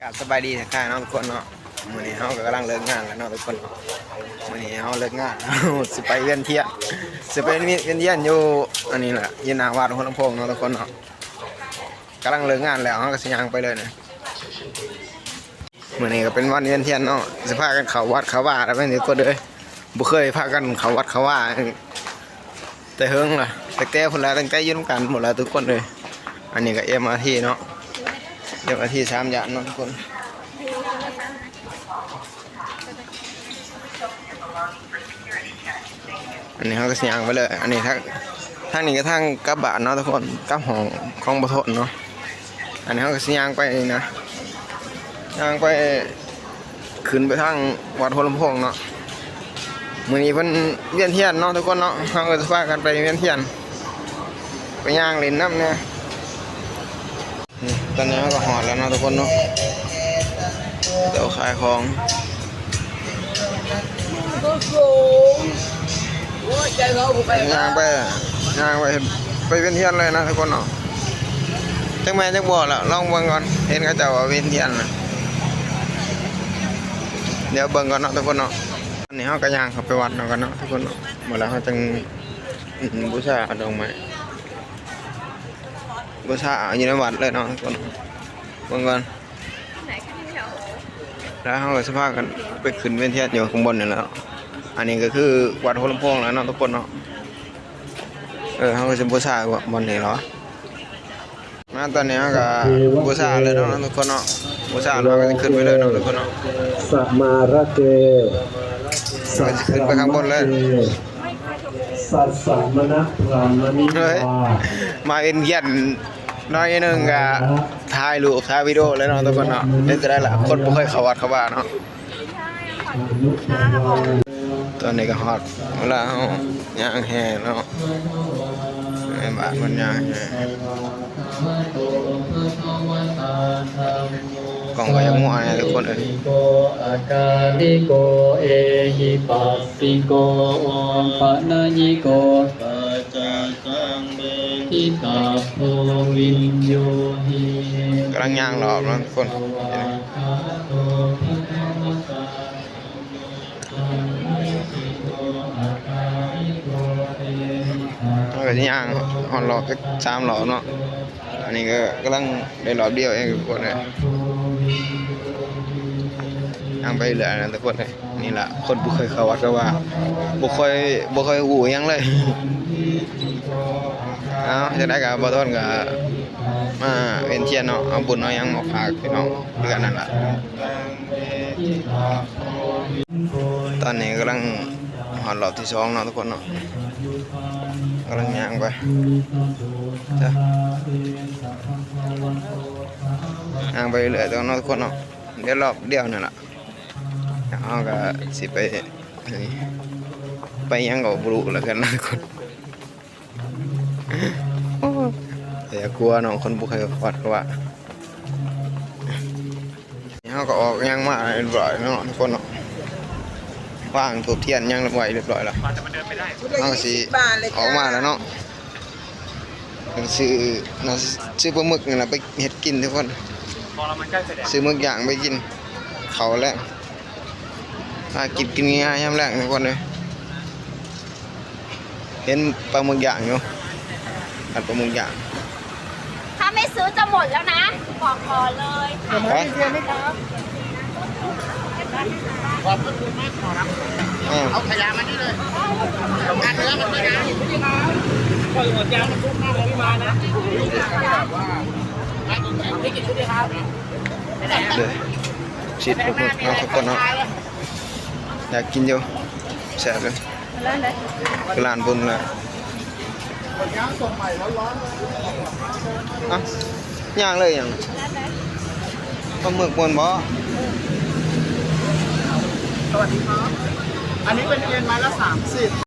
ກາບສະບາຍດີທັກທາຍເນາະທຸກຄົນເນາະ. ມື້ນີ້ເຮົາກໍກຳລັງເລີກງານແລ້ວເນາະທຸກຄົນເນາະ. ມື້ນີ້ເຮົາເລີກງານ ເຮົາຊິໄປວຽນທຽນ ຊິໄປວຽນທຽນຢູ່ອັນນີ້ແຫຼະ ຢູ່ໜ້າວັດຫົວລຳໂພງເນາະທຸກຄົນເນາະ. ກຳລັງເລີກງານແລ້ວ ເຮົາກໍຊິຍ່າງໄປເລີຍນີ້. ມື້ນີ້ກໍເປັນວັນວຽນທຽນເນາະ ຊິພາກັນເຂົ້າວັດເຂົ້າວາແລ້ວແມ່ນທຸກຄົນເອີຍ. ບໍ່ເຄີຍພາກັນເຂົ້າວັດເຂົ້າວາແຕ່ເຫິງລະ ຕັ້ງແຕ່ພຸ້ນລະ ຕັ້ງແຕ່ຢູ່ນຳກັນພຸ້ນລະທຸກຄົນເອີຍ. ອັນນີ້ກໍເອັມອາທີເນາະ ເອັມອາທີສາມຢ່າງເນາະທຸກຄົນ. ອັນນີ້ເຮົາກໍຊິຍ່າງໄປເລີຍ. ອັນນີ້ທາງ ທາງນີ້ກໍທາງກັບບ້ານເນາະທຸກຄົນ ກັບຫ້ອງຂອງບໍ່ທົນເນາະ. ອັນນີ້ເຮົາກໍຊິຍ່າງໄປນີ້ນະ ຍ່າງໄປ ຂຶ້ນໄປທາງວັດຫົວລຳໂພງເນາະ. ມື້ນີ້ເພິ່ນວຽນທຽນເນາະທຸກຄົນເນາະ ເຮົາກໍຊິພາກັນໄປວຽນທຽນ ໄປຍ່າງຫຼິ້ນນຳແດ່. ນີ້ ຕອນນີ້ເຮົາກໍຮອດແລ້ວເນາະທຸກຄົນເນາະ ເຈົ້າຂາຍຂອງ ຍ່າງໄປ ຍ່າງໄປ ໄປວຽນທຽນເລີຍນະທຸກຄົນເນາະ. ຈັກແມ່ນຈັກບໍ່ລະ ລອງເບິ່ງກ່ອນ ເຫັນເຂົາເຈົ້າວ່າວຽນທຽນນະ ດຽວເບິ່ງກ່ອນເນາະທຸກຄົນເນາະ. ອັນນີ້ເຮົາກໍຍ່າງເຂົ້າໄປວັດເນາະ ກ່ອນເນາະທຸກຄົນເນາະ. ມື້ລະເຮົາຈັ່ງ ອືມ ບູຊາດອກໄມ້ ບູຊາຢູ່ໃນວັດເລີຍເນາະທຸກຄົນ ເບິ່ງກ່ອນ. ແລ້ວເຮົາກໍຊິພາກັນໄປຂຶ້ນວຽນທຽນຢູ່ຂ້າງບົນນີ້ແຫຼະເນາະ. ອັນນີ້ກໍຄືວັດຫົວລຳໂພງແລ້ວເນາະທຸກຄົນເນາະ. ເອີ ເຮົາກໍຊິບູຊາບ່ອນນີ້ເນາະ. ມາຕອນນີ້ເຮົາກໍບູຊາເລີຍເນາະທຸກຄົນເນາະ ບູຊາແລ້ວເຮົາກໍຊິຂຶ້ນໄປເລີຍເນາະທຸກຄົນເນາະ. ສະມາລະເກ ເຮົາກໍຊິຂຶ້ນໄປຂ້າງບົນເລີຍ. ສັດສະມະນະພາມະນິ ເຮີ້ຍ ກາ ມາເປັນຫຍັງໜ້ອຍໜຶ່ງກໍຖ່າຍຮູບຖ່າຍວິດີໂອເລີຍເນາະທຸກຄົນເນາະ. ເຮັດຈັ່ງໃດລະ ຄົນບໍ່ເຄີຍເຂົ້າວັດເຂົ້າວາເນາະ. ຕອນນີ້ກໍຮອດເວລາເຮົາຍ່າງແຫ່ເນາະ ແມ່ບ້ານເພິ່ນຍ່າງແຫ່. ກ້ອງກໍຍັງມົວແນ່ທຸກຄົນເອີຍ. ອາກາລິໂກ ເອຫິປັສສິໂກ ໂອປະນະຍິໂກ ປັດຈະ ກຳລັງຍ່າງລອບເນາະທຸກຄົນ. ເຮົາກໍຊິຍ່າງຮອດລອບຈັກສາມລອບເນາະ. ອັນນີ້ກໍກຳລັງໄດ້ລອບດຽວເອງທຸກຄົນເອີຍ. ຍ່າງໄປເລື້ອຍນະທຸກຄົນເອີຍ. ນີ້ລະ ຄົນບໍ່ເຄີຍເຂົ້າວັດເຂົ້າວາ ບໍ່ຄ່ອຍ ບໍ່ຄ່ອຍຮູ້ຫຍັງເລີຍ. ເອົາ ຈັ່ງໃດກໍບໍ່ທົນກໍມາວຽນທຽນເນາະ ເອົາບຸນເອົາຫຍັງມາຝາກພີ່ນ້ອງຄືກັນນັ້ນລະ. ຕອນນີ້ກຳລັງຮອດລອບທີສອງເນາະທຸກຄົນເນາະ ກຳລັງຍ່າງໄປ ຍ່າງໄປເລື້ອຍໆເນາະທຸກຄົນເນາະ. ດຽວລອບດຽວນັ້ນລະ ເຮົາກໍຊິໄປ ໄປຫຍັງກໍບໍ່ຮູ້ລະກັນນະທຸກຄົນ. ໂອ້ຍ ຢ່າກົວເນາະ ຄົນບໍ່ເຄີຍວັດກໍວ່າ. ເຮົາກໍອອກຫຍັງມາຮຽບຮ້ອຍເນາະທຸກຄົນເນາະ ວາງທູບທຽນຫຍັງໄວ້ຮຽບຮ້ອຍແລ້ວ ເຮົາກໍຊິອອກມາແລ້ວເນາະ. ຊື້ ຊື້ປາໝຶກນີ້ລະໄປເຮັດກິນທຸກຄົນ ຊື້ໝຶກຍ່າງໄປກິນເຂົ້າແລງ ຫາກິນ ກິນງ່າຍໆຍາມແລງທຸກຄົນເອີຍ. ເຫັນປາໝຶກຍ່າງຢູ່ ອັນປາໝຶກຍ່າງ. ถ้าไม่ซื้อจะหมดแล้วนะ บอกก่อนเลย ໄປ ຂອບພະຄຸນມາກ ຂໍຮັບ ເອົາຂະຫຍະມານີ້ເລີຍ ໂຮງງານເນື້ອມັນມີນະ ຂ້ອຍຫົວຈາມັນທຸກມາກເລີຍ ມານະ ນີ້ກິນຊຸດເດີ ຊິດປາໝຶກເນາະທຸກຄົນເນາະ ຢາກກິນຢູ່ ແຊບເລີຍ ຮ້ານໃດ? ຄືຮ້ານບຸນລະ ອ່ະ ຍ່າງເລີຍຫຍັງ ປາໝຶກບ່ອນບໍ່? ສະຫວັດດີຄັບ ອັນນີ້ເປັນເອັນໄມ້ລະສາມສິບ.